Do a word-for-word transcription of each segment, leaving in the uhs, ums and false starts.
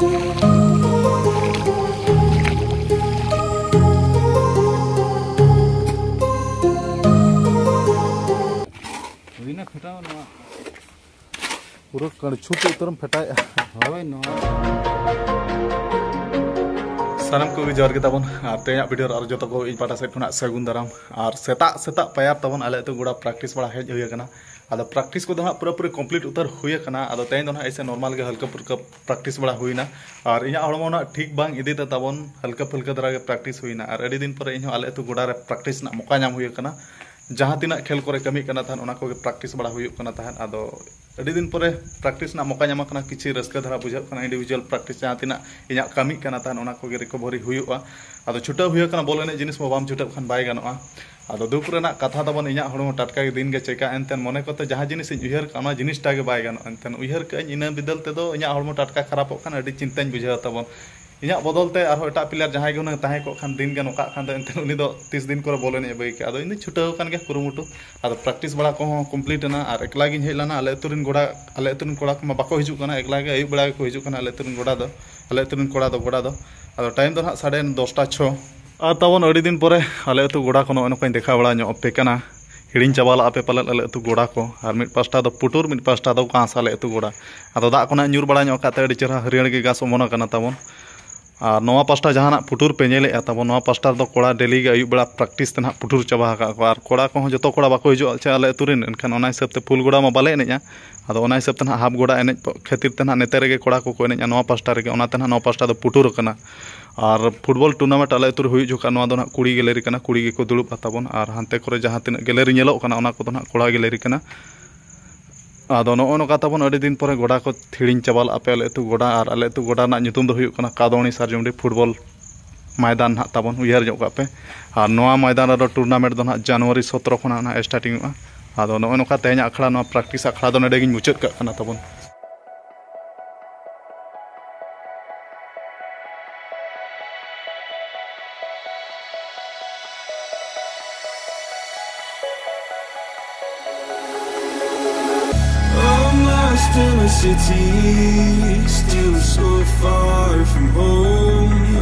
ᱦᱩᱭᱱᱟ ᱯᱷᱮᱴᱟᱣ ᱱᱚᱣᱟ᱾ ᱯᱩᱨᱟᱹ ᱠᱟᱹᱲᱪᱷᱩ ᱛᱮ ᱩᱛᱟᱹᱨᱮᱢ ᱯᱷᱮᱴᱟᱭᱮᱜᱼᱟ᱾ ᱦᱳᱭ, ᱱᱚᱣᱟ᱾ ᱥᱟᱱᱟᱢ ᱠᱚᱜᱮ ᱡᱚᱦᱟᱨ ᱜᱮ ᱛᱟᱵᱚᱱ, ᱟᱨ ᱛᱮᱦᱮᱧᱟᱜ video ᱨᱮ ᱟᱨ ᱡᱚᱛᱚ ᱠᱚ ᱤᱧ ᱯᱟᱦᱴᱟ ᱥᱮᱫ ᱠᱷᱚᱱᱟᱜ ᱥᱟᱹᱜᱩᱱ ᱫᱟᱨᱟᱢ᱾ ᱟᱨ ᱥᱮᱛᱟᱜ ᱥᱮᱛᱟᱜ ᱯᱟᱭᱟᱨ ᱛᱟᱵᱚᱱ ᱟᱞᱮ ᱟᱹᱛᱩ ᱜᱚᱰᱟ practice ᱵᱟᱲᱟ ᱦᱮᱡ ᱦᱩᱭ ᱟᱠᱟᱱᱟ᱾ ᱟᱫᱚ practice ᱠᱚᱫᱚ ᱦᱟᱸᱜ ᱯᱩᱨᱟᱹᱯᱩᱨᱤ complete ᱩᱛᱟᱹᱨ ᱦᱩᱭ ᱟᱠᱟᱱᱟ᱾ ᱟᱫᱚ ᱛᱮᱦᱮᱧ ᱫᱚ ᱦᱟᱸᱜ ᱮᱭᱥᱮ normal ᱜᱮ ᱦᱟᱞᱠᱟ ᱯᱷᱩᱞᱠᱟ practice ᱵᱟᱲᱟ ᱦᱩᱭᱱᱟ᱾ ᱟᱨ ᱤᱧᱟᱹᱜ ᱦᱚᱲᱢᱚ ᱨᱮᱱᱟᱜ ᱴᱷᱤᱠ ᱵᱟᱝ ᱤᱫᱤ ᱛᱮ ᱛᱟᱵᱚᱱ ᱦᱟᱞᱠᱟ ᱯᱷᱩᱞᱠᱟ ᱫᱷᱟᱨᱟ ᱜᱮ practice ᱦᱩᱭᱱᱟ᱾ ᱟᱨ ᱟᱹᱰᱤ ᱫᱤᱱ ᱯᱚᱨᱮ ᱤᱧᱦᱚᱸ ᱟᱞᱮ ᱟᱹᱛᱩ ᱜᱚᱰᱟ ᱨᱮ practice ᱨᱮᱱᱟᱜ ᱢᱚᱠᱟ ᱧᱟᱢ ᱦᱩᱭ ᱟᱠᱟᱱᱟ᱾ ᱡᱟᱦᱟᱸ ᱛᱤᱱᱟᱹᱜ ᱠᱷᱮᱞ ᱠᱚᱨᱮ ᱠᱟᱹᱢᱤᱜ ᱠᱟᱱᱟ ᱛᱟᱦᱮᱱ, ᱚᱱᱟ ᱠᱚᱜᱮ practice ᱵᱟᱲᱟ ᱦᱩᱭᱩᱜ ᱠᱟᱱᱟ ᱛᱟᱦᱮᱸᱫ᱾ ᱟᱫᱚ ᱟᱹᱰᱤ ᱫᱤᱱ ᱯᱚᱨᱮ practice ᱨᱮᱱᱟᱜ ᱢᱚᱠᱟ ᱧᱟᱢ ᱟᱠᱟᱱᱟ, ᱠᱤᱪᱷᱩ ᱨᱟᱹᱥᱠᱟᱹ ᱫᱷᱟᱨᱟ ᱵᱩᱡᱷᱟᱹᱜ ᱠᱟᱱᱟ᱾ Individual practice ᱡᱟᱦᱟᱸ ᱛᱤᱱᱟᱹᱜ ᱤᱧᱟᱹᱜ ᱠᱟᱹᱢᱤᱜ ᱠᱟᱱᱟ ᱛᱟᱦᱮᱸᱫ, ᱚᱱᱟ ᱠᱚᱜᱮ recovery ᱦᱩᱭᱩᱜᱼᱟ᱾ ᱟᱫᱚ ᱪᱷᱩᱴᱟᱹᱣ ᱦᱩᱭ ᱟᱠᱟᱱᱟ, ᱵᱚᱞ ᱮᱱᱮᱡ ᱡᱤᱱᱤᱥ ᱢᱟ ᱵᱟᱢ ᱪᱷᱩᱴᱟᱹᱣ ᱠᱷᱟᱱ ᱵᱟᱭ ᱜᱟᱱᱚᱜᱼᱟ᱾ ᱟᱫᱚ ᱫᱩᱠ ᱨᱮᱱᱟᱜ ᱠᱟᱛᱷᱟ ᱛᱟᱵᱚᱱ, ᱤᱧᱟᱹᱜ ᱦᱚᱲᱢᱚ ᱴᱟᱴᱠᱟ ᱜᱮ ᱫᱤᱱ ᱜᱮ ᱪᱮᱠᱟ ᱮᱱᱛᱮ ᱢᱚᱱᱮ ᱠᱚᱛᱮ ᱡᱟᱦᱟᱸ ᱡᱤᱱᱤᱥ ᱤᱧ ᱩᱭᱦᱟᱹᱨ ᱠᱟᱜᱼᱟ, ᱚᱱᱟ ᱡᱤᱱᱤᱥᱴᱟ ᱜᱮ ᱵᱟᱭ ᱜᱟᱱᱚᱜᱼᱟ᱾ ᱮᱱᱛᱮ ᱩᱭᱦᱟᱹᱨ ᱠᱟᱜᱼᱟᱹᱧ, ᱤᱱᱟᱹ ᱵᱤᱫᱟᱹᱞ ᱛᱮᱫᱚ ᱤᱧᱟᱹᱜ ᱦᱚᱲᱢᱚ ᱴᱟᱴᱠᱟ ᱠᱷᱟᱨᱟᱯᱚᱜ ᱠᱷᱟᱱ ᱟᱹᱰᱤ ᱪᱤᱱᱛᱟᱹᱧ ᱵᱩᱡᱷᱟᱹᱣᱟ ᱛᱟᱵᱚᱱ᱾ ᱤᱧᱟᱹᱜ ᱵᱚᱫᱚᱞ ᱛᱮ ᱟᱨᱦᱚᱸ ᱮᱴᱟᱜ player ᱡᱟᱦᱟᱸᱭ ᱜᱮ ᱦᱩᱱᱟᱹᱝ ᱛᱟᱦᱮᱸ ᱠᱚᱜ ᱠᱷᱟᱱ, ᱫᱤᱱ ᱜᱮ ᱱᱚᱝᱠᱟᱜ ᱠᱷᱟᱱ ᱫᱚ, ᱮᱱᱛᱮ ᱩᱱᱤ ᱫᱚ ᱛᱤᱥ ᱫᱤᱱ ᱠᱚᱨᱮ ᱵᱚᱞ ᱮᱱᱮᱡ ᱮ ᱵᱟᱹᱜᱤ ᱠᱮᱭᱟ᱾ ᱟᱫᱚ ᱤᱧ ᱫᱚ ᱪᱷᱩᱴᱟᱹᱣ ᱟᱠᱟᱱ ᱜᱮᱭᱟ ᱠᱩᱨᱩᱢᱩᱴᱩ᱾ ᱟᱫᱚ practice ᱵᱟᱲᱟ ᱠᱚᱦᱚᱸ complete ᱮᱱᱟ, ᱟᱨ ᱮᱠᱞᱟ ᱜᱤᱧ ᱦᱮᱡ ᱞᱮᱱᱟ᱾ ᱟᱞᱮ ᱟᱹᱛᱩ ᱨᱮᱱ ᱜᱚᱰᱟ, ᱟᱞᱮ ᱟᱹᱛᱩ ᱨᱮᱱ ᱠᱚᱲᱟ ᱠᱚᱢᱟ ᱵᱟᱠᱚ ᱦᱤᱡᱩᱜ ᱠᱟᱱᱟ, ᱮᱠᱞᱟ ᱜᱮ ᱟᱹᱭᱩᱵ ᱵᱮᱲᱟ ᱜᱮᱠᱚ ᱦᱤᱡᱩᱜ ᱠᱟᱱᱟ ᱟᱞᱮ ᱟᱹᱛᱩ ᱨᱮᱱ ᱜᱚᱰᱟ ᱫᱚ, ᱟᱞᱮ ᱟᱹᱛᱩ ᱨᱮᱱ ᱠᱚᱲᱟ ᱫᱚ ᱜᱚᱰᱟ ᱫᱚ᱾ ᱟᱫᱚ time ᱫᱚ ᱱᱟᱦᱟᱜ ᱥᱟᱲᱮ ᱫᱚᱥᱴᱟ ᱪᱷᱚ᱾ ᱟᱨ ᱛᱟᱵᱚᱱ ᱟᱹᱰᱤ ᱫᱤᱱ ᱯᱚᱨᱮ ᱟᱞᱮ ᱟᱹᱛᱩ ᱜᱚᱰᱟ ᱠᱚ ᱱᱚᱜᱼᱚᱭ ᱱᱚᱝᱠᱟᱧ ᱫᱮᱠᱷᱟᱣ ᱵᱟᱲᱟ ᱧᱚᱜ ᱟᱯᱮ ᱠᱟᱱᱟ᱾ ᱦᱤᱲᱤᱧ ᱪᱟᱵᱟ ᱞᱟᱜᱼᱟ ᱯᱮ ᱯᱟᱞᱮᱫ ᱟᱞᱮ ᱟᱹᱛᱩ ᱜᱚᱰᱟ ᱠᱚ᱾ ᱟᱨ ᱢᱤᱫ ᱯᱟᱥᱴᱟ ᱫᱚ ᱯᱩᱴᱩᱨ, ᱢᱤᱫ ᱯᱟᱥᱴᱟ ᱫᱚ ᱜᱷᱟᱥ ᱟᱞᱮ ᱟᱹᱛᱩ ᱜᱚᱰᱟ᱾ ᱟᱫᱚ ᱫᱟᱜ ᱠᱚ ᱱᱟᱦᱟᱜ ᱧᱩᱨ ᱵᱟᱲᱟ ᱧᱚᱜ ᱟᱠᱟᱫ ᱛᱮ ᱟᱹᱰᱤ ᱪᱮᱦᱨᱟ ᱦᱟᱹᱨᱭᱟᱹᱲ ᱜᱮ ᱜᱷᱟᱥ ᱚᱢᱚᱱ ᱟᱠᱟᱱᱟ ᱛᱟᱵᱚᱱ᱾ ᱟᱨ ᱱᱚᱣᱟ ᱯᱟᱥᱴᱟ ᱡᱟᱦᱟᱱᱟᱜ ᱯᱩᱴᱩᱨ ᱯᱮ ᱧᱮᱞᱮᱫᱼᱟ ᱛᱟᱵᱚᱱ, ᱱᱚᱣᱟ ᱯᱟᱥᱴᱟ ᱨᱮᱫᱚ ᱠᱚᱲᱟ daily ᱜᱮ ᱟᱹᱭᱩᱵ ᱵᱮᱲᱟ practice ᱛᱮ ᱱᱟᱦᱟᱜ ᱯᱩᱴᱩᱨ ᱪᱟᱵᱟ ᱟᱠᱟᱫ ᱠᱚᱣᱟ᱾ ᱟᱨ ᱠᱚᱲᱟ ᱠᱚᱦᱚᱸ ᱡᱚᱛᱚ ᱠᱚᱲᱟ ᱵᱟᱠᱚ ᱦᱤᱡᱩᱜᱼᱟ ᱪᱮ ᱟᱞᱮ ᱟᱹᱛᱩ ᱨᱮᱱ, ᱮᱱᱠᱷᱟᱱ ᱚᱱᱟ ᱦᱤᱥᱟᱹᱵ ᱛᱮ full ᱜᱚᱰᱟ ᱢᱟ ᱵᱟᱞᱮ ᱮᱱᱮᱡᱼᱟ᱾ ᱟᱫᱚ ᱚᱱᱟ ᱦᱤᱥᱟᱹᱵ ᱛᱮ ᱱᱟᱦᱟᱜ half ᱜᱚᱰᱟ ᱮᱱᱮᱡ ᱠᱷᱟᱹᱛᱤᱨ ᱛᱮ ᱱᱟᱦᱟᱜ ᱱᱚᱛᱮ ᱨᱮᱜᱮ ᱠᱚᱲᱟ ᱠᱚᱠᱚ ᱮᱱᱮᱡᱼᱟ ᱱᱚᱣᱟ ᱯᱟᱥᱴᱟ ᱨᱮᱜᱮ, ᱚᱱᱟᱛᱮ ᱱᱟᱦᱟᱜ ᱱᱚᱣᱟ ᱯᱟᱥᱴᱟ ᱫᱚ ᱯᱩᱴᱩᱨ ᱟᱠᱟᱱᱟ᱾ ᱟᱨ football tournament ᱟᱞᱮ ᱟᱹᱛᱩ ᱨᱮ ᱦᱩᱭᱩᱜ ᱡᱚᱠᱷᱟᱡ ᱱᱚᱣᱟ ᱫᱚ ᱱᱟᱦᱟᱜ ᱠᱩᱲᱤ gallery ᱠᱟᱱᱟ, ᱠᱩᱲᱤ ᱜᱮᱠᱚ ᱫᱩᱲᱩᱵᱼᱟ ᱛᱟᱵᱚᱱ᱾ ᱟᱨ ᱦᱟᱱᱛᱮ ᱠᱚᱨᱮ ᱡᱟᱦᱟᱸ ᱛᱤᱱᱟᱹᱜ gallery ᱧᱮᱞᱚᱜ ᱠᱟᱱᱟ, ᱚᱱᱟ ᱠᱚᱫᱚ ᱱᱟᱦᱟᱜ ᱠᱚᱲᱟ gallery ᱠᱟᱱᱟ᱾ ᱟᱫᱚ ᱱᱚᱜᱼᱚ ᱱᱚᱝᱠᱟ ᱛᱟᱵᱚᱱ ᱟᱹᱰᱤ ᱫᱤᱱ ᱯᱚᱨᱮ ᱜᱚᱰᱟ ᱠᱚ ᱦᱤᱲᱤᱧ ᱪᱟᱵᱟ ᱞᱟᱜᱼᱟ ᱯᱮ ᱟᱞᱮ ᱟᱹᱛᱩ ᱜᱚᱰᱟ, ᱟᱨ ᱟᱞᱮ ᱟᱹᱛᱩ ᱜᱚᱰᱟ ᱨᱮᱱᱟᱜ ᱧᱩᱛᱩᱢ ᱫᱚ ᱦᱩᱭᱩᱜ ᱠᱟᱱᱟ ᱠᱟᱫᱚᱣᱟᱱᱤ ᱥᱟᱨᱡᱚᱢᱰᱤ football ᱢᱚᱭᱫᱟᱱ ᱱᱟᱦᱟᱜ ᱛᱟᱵᱚᱱ, ᱩᱭᱦᱟᱹᱨ ᱧᱚᱜ ᱠᱟᱜ ᱯᱮ᱾ ᱟᱨ ᱱᱚᱣᱟ ᱢᱚᱭᱫᱟᱱ ᱨᱮᱫᱚ tournament ᱫᱚ ᱱᱟᱦᱟᱜ January ᱥᱚᱛᱨᱚ ᱠᱷᱚᱱᱟᱜ ᱱᱟᱦᱟᱜ starting ᱚᱜᱼᱟ᱾ ᱟᱫᱚ ᱱᱚᱜᱼᱚ ᱱᱚᱝᱠᱟ ᱛᱮᱦᱮᱧᱟᱜ ᱟᱠᱷᱲᱟ, ᱱᱚᱣᱟ practice ᱟᱠᱷᱲᱟ ᱫᱚ ᱱᱚᱰᱮ ᱜᱤᱧ ᱢᱩᱪᱟᱹᱫ ᱠᱟᱜ ᱠᱟᱱᱟ ᱛᱟᱵᱚᱱ᱾ I'm lost in the City, still so far from home.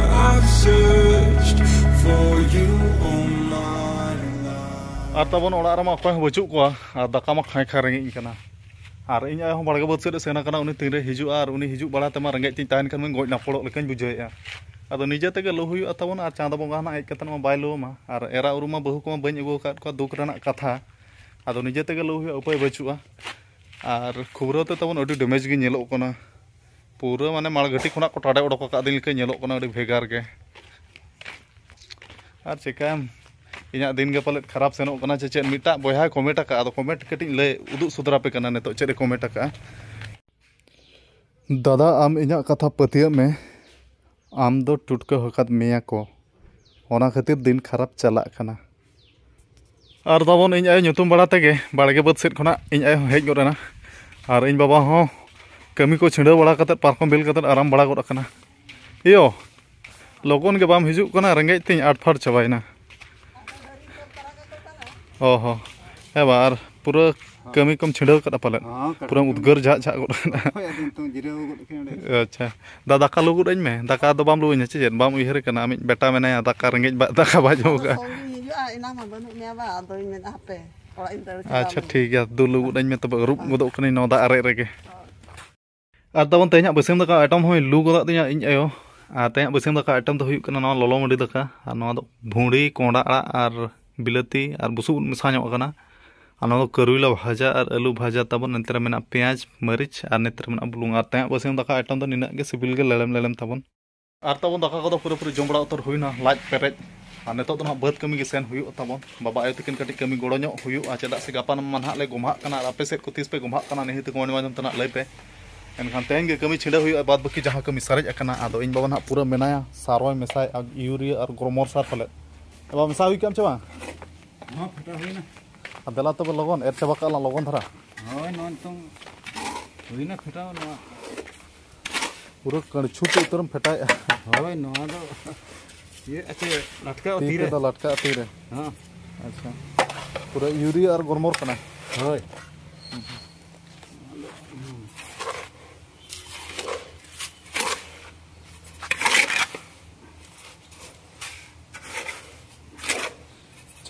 I've searched for you all my life. ᱟᱨ ᱛᱟᱵᱚᱱ ᱚᱲᱟᱜ ᱨᱮᱢᱟ ᱚᱠᱚᱭ ᱦᱚᱸ ᱵᱟᱹᱪᱩᱜ ᱠᱚᱣᱟ, ᱟᱨ ᱫᱟᱠᱟ ᱢᱟ ᱠᱷᱟᱸᱭ ᱠᱷᱟᱸᱭ ᱨᱮᱸᱜᱮᱡ ᱤᱧ ᱠᱟᱱᱟ᱾ ᱟᱨ ᱤᱧ ᱟᱭᱳ ᱦᱚᱸ ᱵᱟᱲᱜᱮ ᱵᱟᱹᱫᱽ ᱥᱮᱫ ᱮ ᱥᱮᱱ ᱟᱠᱟᱱᱟ, ᱩᱱᱤ ᱛᱤᱱᱨᱮ ᱦᱤᱡᱩᱜᱼᱟ, ᱟᱨ ᱩᱱᱤ ᱦᱤᱡᱩᱜ ᱵᱟᱲᱟ ᱛᱮᱢᱟ ᱨᱮᱸᱜᱮᱡ ᱛᱤᱧ ᱛᱟᱦᱮᱱ ᱠᱷᱟᱱ ᱢᱟᱧ ᱜᱚᱡ ᱱᱟᱯᱚᱲᱚᱜ ᱞᱮᱠᱟᱧ ᱵᱩᱡᱷᱟᱹᱣᱮᱫᱼᱟ᱾ ᱟᱫᱚ ᱱᱤᱡᱮ ᱛᱮᱜᱮ ᱞᱩ ᱦᱩᱭᱩᱜᱼᱟ ᱛᱟᱵᱚᱱ, ᱟᱨ ᱪᱟᱸᱫᱚ ᱵᱚᱸᱜᱟ ᱦᱚᱸ ᱱᱟᱜ ᱦᱮᱡ ᱠᱟᱛᱮ ᱢᱟ ᱵᱟᱭ ᱞᱩ ᱟᱢᱟ, ᱟᱨ ᱮᱨᱟ ᱩᱨᱩ ᱢᱟ ᱵᱟᱹᱦᱩ ᱠᱚᱢᱟ ᱵᱟᱹᱧ ᱟᱹᱜᱩ ᱟᱠᱟᱫ ᱠᱚᱣᱟ, ᱫᱩᱠ ᱨᱮᱱᱟᱜ ᱠᱟᱛᱷᱟ᱾ ᱟᱫᱚ ᱱᱤᱡᱮ ᱛᱮᱜᱮ ᱞᱩ ᱦᱩᱭᱩᱜᱼᱟ, ᱩᱯᱟᱹᱭ ᱵᱟᱹᱪᱩᱜᱼᱟ᱾ ᱟᱨ ᱠᱷᱩᱵᱽᱨᱟᱹ ᱛᱮ ᱛᱟᱵᱚᱱ ᱟᱹᱰᱤ damage ᱜᱮ ᱧᱮᱞᱚᱜ ᱠᱟᱱᱟ, ᱯᱩᱨᱟᱹ ᱢᱟᱱᱮ ᱢᱟᱲᱜᱷᱟᱹᱴᱤ ᱠᱷᱚᱱᱟᱜ ᱠᱚ ᱴᱟᱰᱮ ᱚᱰᱚᱠ ᱟᱠᱟᱫ ᱫᱤᱱ ᱞᱮᱠᱟ ᱧᱮᱞᱚᱜ ᱠᱟᱱᱟ, ᱟᱹᱰᱤ ᱵᱷᱮᱜᱟᱨ ᱜᱮ᱾ ᱟᱨ ᱪᱤᱠᱟᱹᱭᱟᱢ, ᱤᱧᱟᱹᱜ ᱫᱤᱱ ᱜᱮ ᱯᱟᱞᱮᱫ ᱠᱷᱟᱨᱟᱯ ᱥᱮᱱᱚᱜ ᱠᱟᱱᱟ ᱪᱮ ᱪᱮᱫ? ᱢᱤᱫᱴᱟᱜ ᱵᱚᱭᱦᱟᱭ comment ᱟᱠᱟᱫᱼᱟ, ᱟᱫᱚ comment ᱠᱟᱹᱴᱤᱡ ᱤᱧ ᱞᱟᱹᱭ ᱩᱫᱩᱜ ᱥᱚᱫᱚᱨ ᱟᱯᱮ ᱠᱟᱱᱟ ᱱᱤᱛᱚᱜ ᱪᱮᱫ ᱮ comment ᱟᱠᱟᱫᱼᱟ᱾ ᱫᱟᱫᱟ, ᱟᱢ ᱤᱧᱟᱹᱜ ᱠᱟᱛᱷᱟ ᱯᱟᱹᱛᱭᱟᱹᱜ ᱢᱮ, ᱟᱢ ᱫᱚ ᱴᱩᱴᱠᱟᱹ ᱟᱠᱟᱫ ᱢᱮᱭᱟ ᱠᱚ, ᱚᱱᱟ ᱠᱷᱟᱹᱛᱤᱨ ᱫᱤᱱ ᱠᱷᱟᱨᱟᱯ ᱪᱟᱞᱟᱜ ᱠᱟᱱᱟ᱾ ᱟᱨ ᱛᱟᱵᱚᱱ ᱤᱧ ᱟᱭᱳ ᱧᱩᱛᱩᱢ ᱵᱟᱲᱟ ᱛᱮᱜᱮ ᱵᱟᱲᱜᱮ ᱵᱟᱹᱫᱽ ᱥᱮᱫ ᱠᱷᱚᱱᱟᱜ ᱤᱧ ᱟᱭᱳ ᱦᱚᱸ ᱦᱮᱡ ᱜᱚᱫ ᱮᱱᱟ, ᱟᱨ ᱤᱧ ᱵᱟᱵᱟ ᱦᱚᱸ ᱠᱟᱹᱢᱤ ᱠᱚ ᱪᱷᱤᱰᱟᱹᱣ ᱵᱟᱲᱟ ᱠᱟᱛᱮᱫ ᱯᱟᱨᱠᱚᱢ ᱵᱤᱞ ᱠᱟᱛᱮᱫ ᱟᱨᱟᱢ ᱵᱟᱲᱟ ᱜᱚᱫ ᱟᱠᱟᱱᱟ᱾ ᱤᱭᱳ, ᱞᱚᱜᱚᱱ ᱜᱮ ᱵᱟᱢ ᱦᱤᱡᱩᱜ ᱠᱟᱱᱟ, ᱨᱮᱸᱜᱮᱡ ᱛᱤᱧ ᱟᱴ ᱯᱷᱟᱴ ᱪᱟᱵᱟᱭᱮᱱᱟ᱾ ᱚ ᱦᱚᱸ᱾ ᱦᱮᱸ ᱵᱟ, ᱟᱨ ᱯᱩᱨᱟᱹ ᱠᱟᱹᱢᱤ ᱠᱚᱢ ᱪᱷᱤᱰᱟᱹᱣ ᱠᱟᱫᱟ ᱯᱟᱞᱮᱫ? ᱦᱚᱸ, ᱠᱟᱹᱴᱤᱡ ᱯᱩᱨᱟᱹᱢ ᱠᱟᱹᱢᱤ᱾ ᱩᱫᱽᱜᱟᱹᱨ ᱡᱷᱟᱜ ᱡᱷᱟᱜ ᱜᱚᱫ ᱠᱟᱱᱟ᱾ ᱦᱳᱭ, ᱟᱫᱚ ᱱᱤᱛᱚᱝ ᱡᱤᱨᱟᱹᱣ ᱜᱚᱫ ᱠᱟᱹᱱᱟᱹᱧ ᱚᱸᱰᱮ᱾ ᱟᱪᱪᱷᱟ᱾ ᱫᱟ, ᱫᱟᱠᱟ ᱞᱩ ᱜᱚᱫ ᱟᱹᱧ ᱢᱮ᱾ ᱫᱟᱠᱟ ᱫᱚ ᱵᱟᱢ ᱞᱩ ᱟᱹᱧᱟ ᱪᱮ ᱪᱮᱫ? ᱵᱟᱢ ᱩᱭᱦᱟᱹᱨ ᱠᱟᱱᱟ, ᱟᱢᱤᱡ ᱵᱮᱴᱟ ᱢᱮᱱᱟᱭᱟ, ᱫᱟᱠᱟ ᱨᱮᱸᱜᱮᱡ ᱵᱟ-, ᱫᱟᱠᱟ ᱵᱟᱭ ᱡᱚᱢ ᱟᱫᱚ ᱠᱟᱜᱼᱟ᱾ ᱥᱚᱝᱜᱤᱧ ᱦᱤᱡᱩᱜᱼᱟ, ᱮᱱᱟᱝ ᱢᱟ ᱵᱟᱹᱱᱩᱜ ᱢᱮᱭᱟ ᱵᱟ, ᱟᱫᱚᱧ ᱢᱮᱱᱟ ᱦᱟᱯᱮ, ᱚᱲᱟᱜ ᱤᱧ ᱫᱟᱹᱲ ᱪᱟᱞᱟᱣ ᱟᱪᱪᱷᱟ, ᱞᱮᱱ ᱴᱷᱤᱠ ᱜᱮᱭᱟ, ᱫᱩ ᱞᱩ ᱜᱚᱫ ᱟᱹᱧ ᱢᱮ, ᱛᱚᱵᱮ ᱟᱹᱨᱩᱵ ᱜᱚᱫᱚᱜ ᱠᱟᱹᱱᱟᱹᱧ ᱱᱚᱣᱟ ᱫᱟᱜ ᱟᱨᱮᱡ ᱨᱮᱜᱮ᱾ ᱟᱨ ᱛᱟᱵᱚᱱ ᱛᱮᱦᱮᱧᱟᱜ ᱵᱟᱹᱥᱭᱟᱹᱢ ᱫᱟᱠᱟ item ᱦᱚᱸᱭ ᱞᱩ ᱜᱚᱫᱟᱜ ᱛᱤᱧᱟᱹ ᱤᱧ ᱟᱭᱳ᱾ ᱟᱨ ᱛᱮᱦᱮᱧᱟᱜ ᱵᱟᱹᱥᱭᱟᱹᱢ ᱫᱟᱠᱟ item ᱫᱚ ᱦᱩᱭᱩᱜ ᱠᱟᱱᱟ ᱱᱚᱣᱟ ᱞᱚᱞᱚ ᱢᱟᱹᱰᱤ ᱫᱟᱠᱟ, ᱟᱨ ᱱᱚᱣᱟ ᱫᱚ ᱵᱷᱩᱸᱰᱤ, ᱠᱚᱸᱦᱰᱟ ᱟᱲᱟᱜ ᱟᱨ ᱵᱤᱞᱟᱹᱛᱤ ᱟᱨ ᱵᱩᱥᱩᱵ ᱩᱫ ᱢᱮᱥᱟ ᱧᱚᱜ ᱟᱠᱟᱱᱟ᱾ ᱟᱨ ᱱᱚᱣᱟ ᱫᱚ ᱠᱟᱹᱨᱩᱭᱞᱟ ᱵᱷᱟᱡᱟ ᱟᱨ ᱟᱹᱞᱩ ᱵᱷᱟᱡᱟ ᱛᱟᱵᱚᱱ, ᱱᱚᱛᱮ ᱨᱮ ᱢᱮᱱᱟᱜᱼᱟ ᱯᱮᱸᱭᱟᱡᱽ, ᱢᱟᱹᱨᱤᱪ ᱟᱨ ᱱᱚᱛᱮ ᱨᱮ ᱢᱮᱱᱟᱜᱼᱟ ᱵᱩᱞᱩᱝ᱾ ᱟᱨ ᱛᱮᱦᱮᱧᱟᱜ ᱵᱟᱹᱥᱭᱟᱹᱢ ᱫᱟᱠᱟ item ᱫᱚ ᱱᱤᱱᱟᱹᱜ ᱜᱮ, ᱥᱤᱵᱤᱞ ᱜᱮ ᱞᱮᱲᱮᱢ ᱞᱮᱲᱮᱢ ᱛᱟᱵᱚᱱ᱾ ᱟᱨ ᱛᱟᱵᱚᱱ ᱫᱟᱠᱟ ᱠᱚᱫᱚ ᱯᱩᱨᱟᱹᱯᱩᱨᱤ ᱡᱚᱢ ᱵᱟᱲᱟ ᱩᱛᱟᱹᱨ ᱦᱩᱭᱱᱟ, ᱞᱟᱡ ᱯᱮᱨᱮᱡ᱾ ᱟᱨ ᱱᱤᱛᱚᱜ ᱫᱚ ᱱᱟᱦᱟᱜ ᱵᱟᱹᱫᱽ ᱠᱟᱹᱢᱤ ᱜᱮ ᱥᱮᱱ ᱦᱩᱭᱩᱜ ᱛᱟᱵᱚᱱ᱾ ᱵᱟᱵᱟ ᱟᱭᱳ ᱛᱟᱹᱠᱤᱱ ᱠᱟᱹᱴᱤᱡ ᱠᱟᱹᱢᱤ ᱜᱚᱲᱚ ᱧᱚᱜ ᱦᱩᱭᱩᱜᱼᱟ, ᱪᱮᱫᱟᱜ ᱥᱮ ᱜᱟᱯᱟ ᱢᱟ ᱱᱟᱦᱟᱜ ᱞᱮ ᱜᱚᱢᱦᱟᱜ ᱠᱟᱱᱟ᱾ ᱟᱨ ᱟᱯᱮ ᱥᱮᱫ ᱠᱚ ᱛᱤᱥ ᱯᱮ ᱜᱚᱢᱦᱟᱜ ᱠᱟᱱᱟ, ᱱᱤᱦᱟᱹᱛ ᱠᱚᱢᱮᱱᱴ ᱢᱟᱫᱽᱫᱷᱚᱢ ᱛᱮ ᱱᱟᱦᱟᱜ ᱞᱟᱹᱭ ᱯᱮ᱾ ᱮᱱᱠᱷᱟᱱ ᱛᱮᱦᱮᱧ ᱜᱮ ᱠᱟᱹᱢᱤ ᱪᱷᱤᱰᱟᱹ ᱦᱩᱭᱩᱜᱼᱟ, ᱵᱟᱫᱽ ᱵᱟᱹᱠᱤ ᱡᱟᱦᱟᱸ ᱠᱟᱹᱢᱤ ᱥᱟᱨᱮᱡ ᱟᱠᱟᱱᱟ᱾ ᱟᱫᱚ ᱤᱧ ᱵᱟᱵᱟ ᱱᱟᱦᱟᱜ ᱯᱩᱨᱟᱹ ᱢᱮᱱᱟᱭᱟ, ᱥᱟᱨᱚᱭ ᱢᱮᱥᱟᱭᱮᱫᱼᱟ, ᱤᱭᱩᱨᱤᱭᱟ ᱟᱨ ᱜᱨᱳᱢᱚᱨ ᱥᱟᱨ ᱯᱟᱞᱮᱫ᱾ ᱮ ᱵᱟᱵᱟ, ᱢᱮᱥᱟ ᱦᱩᱭ ᱠᱟᱜᱼᱟᱢ ᱪᱮ ᱵᱟᱝ? ᱦᱚᱸ, ᱯᱷᱮᱴᱟ ᱦᱩᱭᱱᱟ᱾ ᱟᱨ ᱫᱮᱞᱟ ᱛᱚᱵᱮ ᱞᱚᱜᱚᱱ ᱮᱨ ᱪᱟᱵᱟ ᱠᱟᱜᱼᱟ ᱞᱟᱝ ᱞᱚᱜᱚᱱ ᱫᱷᱟᱨᱟ᱾ ᱦᱳᱭ, ᱱᱚᱣᱟ ᱱᱤᱛᱚᱝ ᱦᱩᱭᱱᱟ ᱯᱷᱮᱴᱟᱣ ᱱᱚᱣᱟ᱾ ᱯᱩᱨᱟᱹ ᱠᱟᱹᱲᱪᱷᱩ ᱛᱮ ᱩᱛᱟᱹᱨᱮᱢ ᱯᱷᱮᱴᱟᱭᱮᱜᱼᱟ᱾ ᱦᱳᱭ, ᱱᱚᱣᱟ ᱫᱚ ᱤᱭᱟᱹ ᱟᱪᱪᱷᱟ, ᱞᱟᱴᱠᱟᱜᱼᱟ ᱛᱤ ᱛᱤᱨᱮ᱾ ᱛᱮᱫᱚ ᱞᱟᱴᱠᱟᱜᱼᱟ ᱛᱤᱨᱮ᱾ ᱦᱚᱸ᱾ ᱟᱪᱪᱷᱟ, ᱯᱩᱨᱟᱹ ᱤᱭᱩᱨᱤᱭᱟ ᱟᱨ ᱜᱚᱨᱢᱚᱨ ᱠᱟᱱᱟ᱾ ᱦᱳᱭ᱾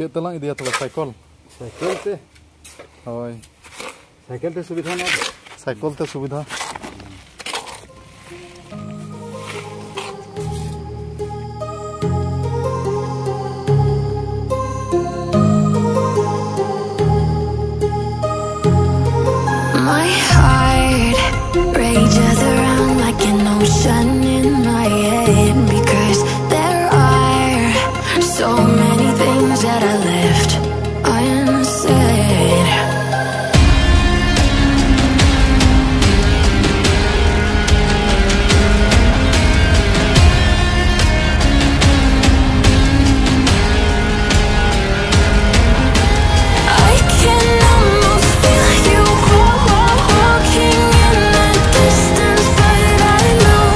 ᱪᱮᱫ ᱛᱮᱞᱟᱝ ᱤᱫᱤᱭᱟ ᱛᱚᱵᱮ, ᱥᱟᱭᱠᱚᱞ? ᱥᱟᱭᱠᱮᱞ ᱛᱮ᱾ ᱦᱳᱭ᱾ ᱥᱟᱭᱠᱮᱞ ᱛᱮ ᱥᱩᱵᱤᱫᱷᱟ ᱱᱚᱣᱟ ᱫᱚ᱾ ᱥᱟᱭᱠᱚᱞ ᱛᱮ ᱥᱩᱵᱤᱫᱷᱟ᱾ My heart rages around like an ocean in my head because there are so many things that I left unsaid. I can almost feel you walking in the distance, but I know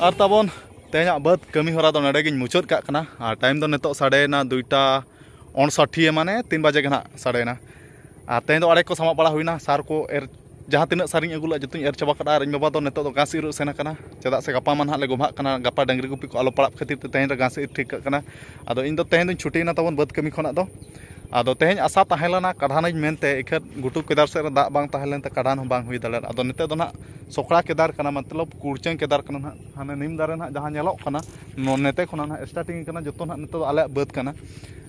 ᱟᱨ ᱛᱟᱵᱚᱱ ᱛᱮᱦᱮᱧᱟᱜ ᱵᱟᱹᱫᱽ ᱠᱟᱹᱢᱤ ᱦᱚᱨᱟ ᱫᱚ ᱱᱚᱰᱮ ᱜᱤᱧ ᱢᱩᱪᱟᱹᱫ ᱠᱟᱜ ᱠᱟᱱᱟ᱾ ᱟᱨ ᱴᱟᱭᱤᱢ ᱫᱚ ᱱᱤᱛᱚᱜ ᱥᱟᱰᱮᱭᱮᱱᱟ ᱫᱩᱭᱴᱟ ᱚᱱᱥᱟᱴᱷᱤᱭᱟᱹ, ᱢᱟᱱᱮ ᱛᱤᱱ ᱵᱟᱡᱮ ᱜᱮ ᱱᱟᱦᱟᱜ ᱥᱟᱰᱮᱭᱮᱱᱟ᱾ ᱟᱨ ᱛᱮᱦᱮᱧ ᱫᱚ ᱟᱲᱮ ᱠᱚ ᱥᱟᱢᱟᱜ ᱵᱟᱲᱟ ᱦᱩᱭᱱᱟ, ᱥᱟᱨ ᱠᱚ ᱮᱨ, ᱡᱟᱦᱟᱸ ᱛᱤᱱᱟᱹᱜ ᱥᱟᱨᱤᱧ ᱟᱹᱜᱩ ᱞᱮᱫᱼᱟ ᱡᱚᱛᱚᱧ ᱮᱨ ᱪᱟᱵᱟ ᱠᱟᱫᱟ᱾ ᱟᱨ ᱤᱧ ᱵᱟᱵᱟ ᱫᱚ ᱱᱤᱛᱚᱜ ᱫᱚ ᱜᱷᱟᱥ ᱤᱨᱚᱜ ᱥᱮᱱ ᱟᱠᱟᱱᱟ, ᱪᱮᱫᱟᱜ ᱥᱮ ᱜᱟᱯᱟ ᱢᱟ ᱱᱟᱦᱟᱜ ᱞᱮ ᱜᱚᱢᱦᱟᱜ ᱠᱟᱱᱟ, ᱜᱟᱯᱟ ᱰᱟᱹᱝᱨᱤ ᱜᱩᱯᱤ ᱠᱚ ᱟᱞᱚ ᱯᱟᱲᱟᱜ ᱠᱷᱟᱹᱛᱤᱨ ᱛᱮ ᱛᱮᱦᱮᱧ ᱫᱚ ᱜᱷᱟᱥ ᱤᱨ ᱴᱷᱤᱠ ᱠᱟᱜ ᱠᱟᱱᱟ᱾ ᱟᱫᱚ ᱤᱧ ᱫᱚ ᱛᱮᱦᱮᱧ ᱫᱚᱧ ᱪᱷᱩᱴᱤᱭᱮᱱᱟ ᱛᱟᱵᱚᱱ ᱵᱟᱹᱫᱽ ᱠᱟᱹᱢᱤ ᱠᱷᱚᱱᱟᱜ ᱫᱚ᱾ ᱟᱫᱚ ᱛᱮᱦᱮᱧ ᱟᱥᱟ ᱛᱟᱦᱮᱸ ᱞᱮᱱᱟ ᱠᱟᱰᱷᱟᱱᱟᱹᱧ ᱢᱮᱱᱛᱮ, ᱤᱠᱷᱟᱹᱱ ᱜᱷᱩᱴᱩ ᱠᱮᱫᱟᱨ ᱥᱮᱫ ᱨᱮ ᱫᱟᱜ ᱵᱟᱝ ᱛᱟᱦᱮᱸ ᱞᱮᱱᱛᱮ ᱠᱟᱰᱷᱟᱱ ᱦᱚᱸ ᱵᱟᱝ ᱦᱩᱭ ᱫᱟᱲᱮᱭᱟᱜᱼᱟ᱾ ᱟᱫᱚ ᱱᱤᱛᱚᱜ ᱫᱚ ᱱᱟᱦᱟᱜ ᱥᱚᱠᱲᱟ ᱠᱮᱫᱟᱨ ᱠᱟᱱᱟ, ᱢᱚᱛᱞᱚᱵ ᱠᱩᱲᱪᱟᱹᱝ ᱠᱮᱫᱟᱨ ᱠᱟᱱᱟ ᱱᱟᱦᱟᱜ᱾ ᱦᱟᱱᱮ ᱱᱤᱢ ᱫᱟᱨᱮ ᱱᱟᱦᱟᱜ ᱡᱟᱦᱟᱸ ᱧᱮᱞᱚᱜ ᱠᱟᱱᱟ, ᱱᱚ-, ᱱᱚᱛᱮ ᱠᱷᱚᱱᱟᱜ ᱱᱟᱦᱟᱜ ᱥᱴᱟᱨᱴᱤᱝ ᱠᱟᱱᱟ, ᱡᱚᱛᱚ ᱱᱟᱦᱟᱜ ᱱᱤᱛᱚᱜ ᱫᱚ ᱟᱞᱮᱭᱟᱜ ᱵᱟᱹᱫᱽ ᱠᱟᱱᱟ᱾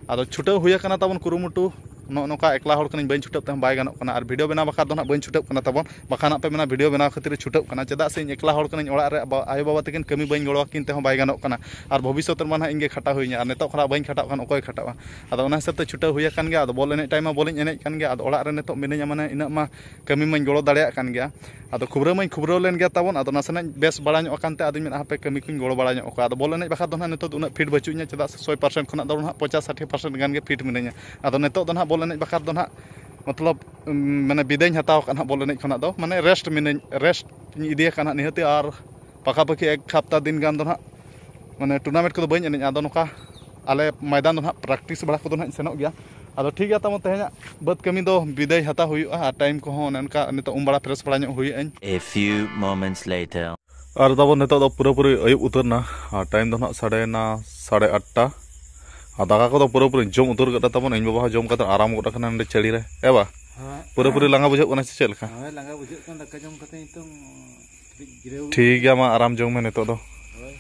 ᱟᱫᱚ ᱪᱷᱩᱴᱟᱹᱣ ᱦᱩᱭ ᱟᱠᱟᱱᱟ ᱛᱟᱵᱚᱱ ᱠᱩᱨᱩᱢᱩᱴᱩ᱾ ᱱᱚᱜᱼᱚ ᱱᱚᱝᱠᱟ ᱮᱠᱞᱟ ᱦᱚᱲ ᱠᱟᱹᱱᱟᱹᱧ, ᱵᱟᱹᱧ ᱪᱷᱩᱴᱟᱹᱜ ᱛᱮᱦᱚᱸ ᱵᱟᱭ ᱜᱟᱱᱚᱜ ᱠᱟᱱᱟ, ᱟᱨ ᱵᱷᱤᱰᱤᱭᱳ ᱵᱮᱱᱟᱣ ᱵᱟᱠᱷᱨᱟ ᱫᱚ ᱱᱟᱦᱟᱜ ᱵᱟᱹᱧ ᱪᱷᱩᱴᱟᱹᱜ ᱠᱟᱱᱟ ᱛᱟᱵᱚᱱ᱾ ᱵᱟᱠᱷᱟᱱ ᱦᱟᱸᱜ ᱯᱮ ᱢᱮᱱᱟ ᱵᱷᱤᱰᱤᱭᱳ ᱵᱮᱱᱟᱣ ᱠᱷᱟᱹᱛᱤᱨ ᱮ ᱪᱷᱩᱴᱟᱹᱜ ᱠᱟᱱᱟ, ᱪᱮᱫᱟᱜ ᱥᱮ ᱤᱧ ᱮᱠᱞᱟ ᱦᱚᱲ ᱠᱟᱹᱱᱟᱹᱧ, ᱚᱲᱟᱜ ᱨᱮ ᱵᱟ-, ᱟᱭᱳᱼᱵᱟᱵᱟ ᱛᱟᱹᱠᱤᱱ ᱠᱟᱹᱢᱤ ᱵᱟᱹᱧ ᱜᱚᱲᱚ ᱟᱹᱠᱤᱱ ᱛᱮᱦᱚᱸ ᱵᱟᱭ ᱜᱟᱱᱚᱜ ᱠᱟᱱᱟ᱾ ᱟᱨ ᱵᱷᱚᱵᱤᱥᱥᱚᱛ ᱨᱮᱢᱟ ᱱᱟᱦᱟᱜ ᱤᱧ ᱜᱮ ᱠᱷᱟᱴᱟᱣ ᱦᱩᱭᱤᱧᱟ, ᱟᱨ ᱱᱤᱛᱚᱜ ᱠᱷᱚᱱᱟᱜ ᱵᱟᱹᱧ ᱠᱷᱟᱴᱟᱜ ᱠᱷᱟᱱ ᱚᱠᱚᱭ ᱠᱷᱟᱴᱟᱜᱼᱟ? ᱟᱫᱚ ᱚᱱᱟ ᱦᱤᱥᱟᱹᱵ ᱛᱮ ᱪᱷᱩᱴᱟᱹᱣ ᱦᱩᱭ ᱟᱠᱟᱱ ᱜᱮᱭᱟ᱾ ᱟᱫᱚ ᱵᱚᱞ ᱮᱱᱮᱡ ᱴᱟᱭᱤᱢ ᱢᱟ ᱵᱚᱞᱤᱧ ᱮᱱᱮᱡ ᱠᱟᱱ ᱜᱮᱭᱟ, ᱟᱫᱚ ᱚᱲᱟᱜ ᱨᱮ ᱱᱤᱛᱚᱜ ᱢᱤᱱᱟᱹᱧᱟ, ᱢᱟᱱᱮ ᱤᱱᱟᱹᱜ ᱢᱟ ᱠᱟᱹᱢᱤ ᱢᱟᱧ ᱜᱚᱲᱚ ᱫᱟᱲᱮᱭᱟᱜ ᱠᱟᱱ ᱜᱮᱭᱟ᱾ ᱟᱫᱚ ᱠᱷᱩᱵᱽᱨᱟᱹ ᱢᱟᱧ ᱠᱷᱩᱵᱽᱨᱟᱹᱣ ᱞᱮᱱ ᱜᱮᱭᱟ ᱛᱟᱵᱚᱱ, ᱟᱫᱚ ᱱᱟᱥᱮᱱᱟᱜ ᱵᱮᱥ ᱵᱟᱲᱟ ᱧᱚᱜ ᱟᱠᱟᱱ ᱛᱮ ᱟᱫᱚᱧ ᱢᱮᱱᱟ ᱦᱟᱯᱮ ᱠᱟᱹᱢᱤ ᱠᱚᱧ ᱜᱚᱲᱚ ᱵᱟᱲᱟ ᱧᱚᱜ ᱠᱚᱣᱟ᱾ ᱟᱫᱚ ᱵᱚᱞ ᱮᱱᱮᱡ ᱵᱟᱠᱷᱨᱟ ᱫᱚ ᱱᱟᱦᱟᱜ ᱱᱤᱛᱚᱜ ᱫᱚ ᱩᱱᱟᱹᱜ ᱯᱷᱤᱴ ᱵᱟᱹᱪᱩᱜ ᱤᱧᱟ, ᱪᱮᱫᱟᱜ ᱥᱮ ᱥᱚᱭ ᱯᱟᱨᱥᱮᱱᱴ ᱠᱷᱚᱱᱟᱜ ᱫᱚ ᱱᱟᱦᱟᱜ ᱯᱚᱪᱟᱥ ᱥᱟᱴᱷᱤ ᱯᱟᱨᱥᱮᱱᱴ ᱜᱟᱱ ᱜᱮ ᱯᱷᱤᱴ ᱢᱤᱱᱟᱹᱧᱟ᱾ ᱟᱫᱚ ᱱᱤᱛᱚᱜ ᱫᱚ ᱱᱟᱦᱟᱜ ᱵᱚᱞ ᱮᱱᱮᱡ ᱵᱟᱠᱷᱨᱟ ᱫᱚ ᱱᱟᱦᱟᱜ ᱢᱚᱛᱞᱚᱵ, ᱩᱢ, ᱢᱟᱱᱮ ᱵᱤᱫᱟᱹᱭᱤᱧ ᱦᱟᱛᱟᱣ ᱟᱠᱟᱫ ᱱᱟᱦᱟᱜ ᱵᱚᱞ ᱮᱱᱮᱡ ᱠᱷᱚᱱᱟᱜ ᱫᱚ, ᱢᱟᱱᱮ ᱨᱮᱥᱴ ᱢᱤᱱᱟᱹᱧ, ᱨᱮᱥᱴ ᱤᱧ ᱤᱫᱤᱭᱟᱠᱟᱫ ᱱᱟᱦᱟᱜ ᱱᱤᱦᱟᱹᱛᱤ᱾ ᱟᱨ ᱯᱟᱠᱟᱯᱟᱠᱤ ᱮᱠ ᱦᱟᱯᱛᱟ ᱫᱤᱱ ᱜᱟᱱ ᱫᱚ ᱱᱟᱦᱟᱜ ᱢᱟᱱᱮ ᱴᱩᱨᱱᱟᱢᱮᱱᱴ ᱠᱚᱫᱚ ᱵᱟᱹᱧ ᱮᱱᱮᱡᱼᱟ᱾ ᱟᱫᱚ ᱱᱚᱝᱠᱟ ᱟᱞᱮ ᱢᱚᱭᱫᱟᱱ ᱫᱚ ᱱᱟᱦᱟᱜ ᱯᱨᱮᱠᱴᱤᱥ ᱵᱟᱲᱟ ᱠᱚᱫᱚ ᱱᱟᱦᱟᱜ ᱤᱧ ᱥᱮᱱᱚᱜ ᱜᱮᱭᱟ᱾ ᱟᱫᱚ ᱴᱷᱤᱠ ᱜᱮᱭᱟ ᱛᱟᱵᱚᱱ, ᱛᱮᱦᱮᱧᱟᱜ ᱵᱟᱹᱫᱽ ᱠᱟᱹᱢᱤ ᱫᱚ ᱵᱤᱫᱟᱹᱭ ᱦᱟᱛᱟᱣ ᱦᱩᱭᱩᱜᱼᱟ, ᱟᱨ ᱴᱟᱭᱤᱢ ᱠᱚᱦᱚᱸ ᱚᱱᱮ ᱚᱱᱠᱟ ᱱᱤᱛᱚᱜ ᱩᱢ ᱵᱟᱲᱟ ᱯᱷᱨᱮᱥ ᱵᱟᱲᱟ ᱧᱚᱜ ᱦᱩᱭᱩᱜᱼᱟᱹᱧ᱾ A few moments later. ᱟᱨ ᱛᱟᱵᱚᱱ ᱱᱤᱛᱚᱜ ᱫᱚ ᱯᱩᱨᱟᱹᱯᱩᱨᱤ ᱟᱹᱭᱩᱵ ᱩᱛᱟᱹᱨ ᱮᱱᱟ, ᱟᱨ ᱴᱟᱭᱤᱢ ᱫᱚ ᱱᱟᱦᱟᱜ ᱥᱟᱰᱮᱭᱮᱱᱟ ᱥᱟᱲᱮ ᱟᱴᱴᱟ᱾ ᱟᱨ ᱫᱟᱠᱟ ᱠᱚᱫᱚ ᱯᱩᱨᱟᱹᱯᱩᱨᱤ ᱡᱚᱢ ᱩᱛᱟᱹᱨ ᱠᱟᱫᱟ ᱛᱟᱵᱚᱱ, ᱤᱧ ᱵᱟᱵᱟ ᱦᱚᱸ ᱡᱚᱢ ᱠᱟᱛᱮ ᱟᱨᱟᱢ ᱜᱚᱫ ᱟᱠᱟᱱᱟ ᱱᱚᱸᱰᱮ ᱪᱟᱹᱲᱤ ᱨᱮ᱾ ᱮ ᱵᱟ, ᱦᱮᱸ᱾ ᱯᱩᱨᱟᱹᱯᱩᱨᱤ ᱞᱟᱸᱜᱟ ᱵᱩᱡᱷᱟᱹᱜ ᱠᱟᱱᱟ ᱥᱮ ᱪᱮᱫ ᱞᱮᱠᱟ? ᱦᱳᱭ, ᱞᱟᱸᱜᱟ ᱵᱩᱡᱷᱟᱹᱜ ᱠᱟᱱᱟ, ᱫᱟᱠᱟ ᱡᱚᱢ ᱠᱟᱛᱮ ᱱᱤᱛᱚᱝ ᱠᱟᱹᱴᱤᱡ ᱡᱤᱨᱟᱹᱣ᱾ ᱴᱷᱤᱠ ᱜᱮᱭᱟ, ᱢᱟ ᱟᱨᱟᱢ ᱡᱚᱝ ᱢᱮ ᱱᱤᱛᱚᱜ ᱫᱚ᱾ ᱦᱳᱭ᱾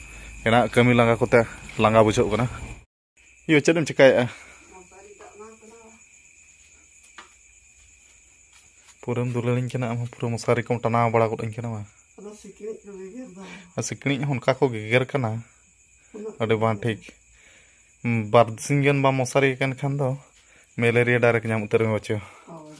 ᱮᱱᱟᱜ ᱠᱟᱹᱢᱤ ᱞᱟᱸᱜᱟ ᱠᱚᱛᱮ ᱞᱟᱸᱜᱟ ᱵᱩᱡᱷᱟᱹᱜ ᱠᱟᱱᱟ᱾ ᱤᱭᱟᱹ, ᱪᱮᱫ ᱮᱢ ᱪᱮᱠᱟᱭᱮᱫᱼᱟ? ᱯᱩᱨᱟᱹᱢ ᱫᱩᱞᱟᱹᱲᱤᱧ ᱠᱟᱱᱟ, ᱟᱢ ᱦᱚᱸ ᱯᱩᱨᱟᱹ ᱢᱚᱥᱟᱨᱤ ᱠᱚᱢ ᱴᱟᱱᱟᱣ ᱵᱟᱲᱟ ᱜᱚᱫ ᱟᱹᱧ ᱠᱟᱱᱟ ᱵᱟ? ᱟᱫᱚ ᱥᱤᱠᱲᱤᱡ ᱠᱚ ᱜᱮᱜᱮᱨ ᱫᱟ᱾ ᱟᱨ ᱥᱤᱠᱲᱤᱡ ᱦᱚᱸ ᱚᱱᱠᱟ ᱠᱚ ᱜᱮᱜᱮᱨ ᱠᱟᱱᱟ᱾ ᱩᱱᱟᱹᱜ ᱟᱹᱰᱤ ᱵᱟᱝ ᱠᱚ ᱴᱷᱤᱠ᱾ ᱵᱟᱨ ᱥᱤᱧ ᱜᱟᱱ ᱵᱟᱢ ᱢᱚᱥᱟᱨᱤ ᱠᱟᱱ ᱠᱷᱟᱱ ᱫᱚ ᱢᱮᱞᱮᱨᱤᱭᱟ ᱰᱟᱭᱨᱮᱠᱴ ᱧᱟᱢ ᱩᱛᱟᱹᱨ ᱢᱮ ᱵᱟᱪᱚ᱾ ᱦᱳᱭ᱾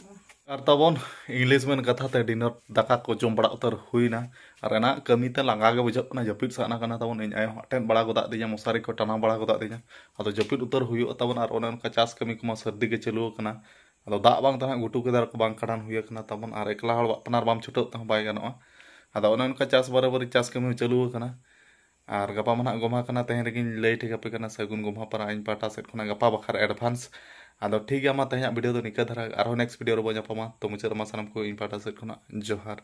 ᱟᱨ ᱛᱟᱵᱚᱱ ᱤᱝᱞᱤᱥ ᱢᱮᱱ ᱠᱟᱛᱷᱟ ᱛᱮ ᱰᱤᱱᱟᱨ ᱫᱟᱠᱟ ᱠᱚ ᱡᱚᱢ ᱵᱟᱲᱟ ᱩᱛᱟᱹᱨ ᱦᱩᱭᱱᱟ᱾ ᱟᱨ ᱮᱱᱟᱜ ᱠᱟᱹᱢᱤ ᱛᱮ ᱞᱟᱸᱜᱟ ᱜᱮ ᱵᱩᱡᱷᱟᱹᱜ ᱠᱟᱱᱟ, ᱡᱟᱹᱯᱤᱫ ᱥᱟᱱᱟ ᱠᱟᱱᱟ ᱛᱟᱵᱚᱱ᱾ ᱤᱧ ᱟᱭᱳ ᱦᱚᱸ ᱟᱴᱮᱫ ᱵᱟᱲᱟ ᱜᱚᱫᱟᱜ ᱫᱤᱧᱟ, ᱢᱚᱥᱟᱨᱤ ᱠᱚ ᱴᱟᱱᱟᱣ ᱵᱟᱲᱟ ᱜᱚᱫᱟᱜ ᱫᱤᱧᱟ᱾ ᱟᱫᱚ ᱡᱟᱹᱯᱤᱫ ᱩᱛᱟᱹᱨ ᱦᱩᱭᱩᱜᱼᱟ ᱛᱟᱵᱚᱱ᱾ ᱟᱨ ᱚᱱᱮ ᱚᱱᱠᱟ ᱪᱟᱥ ᱠᱟᱹᱢᱤ ᱠᱚᱢᱟ ᱥᱟᱹᱨᱫᱤ ᱜᱮ ᱪᱟᱹᱞᱩ ᱟᱠᱟᱱᱟ᱾ ᱟᱫᱚ ᱫᱟᱜ ᱵᱟᱝ ᱛᱟᱦᱮᱸ, ᱜᱷᱩᱴᱩ ᱠᱮᱫᱟᱨ ᱠᱚ ᱵᱟᱝ ᱠᱷᱟᱰᱟᱱ ᱦᱩᱭ ᱟᱠᱟᱱᱟ ᱛᱟᱵᱚᱱ, ᱟᱨ ᱮᱠᱞᱟ ᱦᱚᱲ ᱟᱯᱱᱟᱨ ᱵᱟᱢ ᱪᱷᱩᱴᱟᱹᱜ ᱛᱮᱦᱚᱸ ᱵᱟᱭ ᱜᱟᱱᱚᱜᱼᱟ᱾ ᱟᱫᱚ ᱚᱱᱮ ᱚᱱᱠᱟ ᱪᱟᱥ ᱵᱟᱨᱟᱵᱟᱹᱨᱤ ᱪᱟᱥ ᱠᱟᱹᱢᱤ ᱦᱚᱸ ᱪᱟᱹᱞᱩ ᱟᱠᱟᱱᱟ᱾ ᱟᱨ ᱜᱟᱯᱟ ᱢᱟ ᱱᱟᱦᱟᱜ ᱜᱚᱢᱦᱟ ᱠᱟᱱᱟ, ᱛᱮᱦᱮᱧ ᱨᱮᱜᱮᱧ ᱞᱟᱹᱭ ᱴᱷᱤᱠ ᱟᱯᱮ ᱠᱟᱱᱟ ᱥᱟᱹᱜᱩᱱ ᱜᱚᱢᱦᱟ ᱯᱟᱨᱟ ᱤᱧ ᱯᱟᱦᱴᱟ ᱥᱮᱫ ᱠᱷᱚᱱᱟᱜ ᱜᱟᱯᱟ ᱵᱟᱠᱷᱨᱟ advance᱾ ᱟᱫᱚ ᱴᱷᱤᱠ ᱜᱮᱭᱟ, ᱢᱟ ᱛᱮᱦᱮᱧᱟᱜ video ᱫᱚ ᱱᱤᱝᱠᱟᱹ ᱫᱷᱟᱨᱟ, ᱟᱨᱦᱚᱸ next video ᱨᱮᱵᱚᱱ ᱧᱟᱯᱟᱢᱟ᱾ ᱛᱚ ᱢᱩᱪᱟᱹᱫ ᱨᱮᱢᱟ ᱥᱟᱱᱟᱢ ᱠᱚ ᱤᱧ ᱯᱟᱦᱴᱟ ᱥᱮᱫ ᱠᱷᱚᱱᱟᱜ ᱡᱚᱦᱟᱨ᱾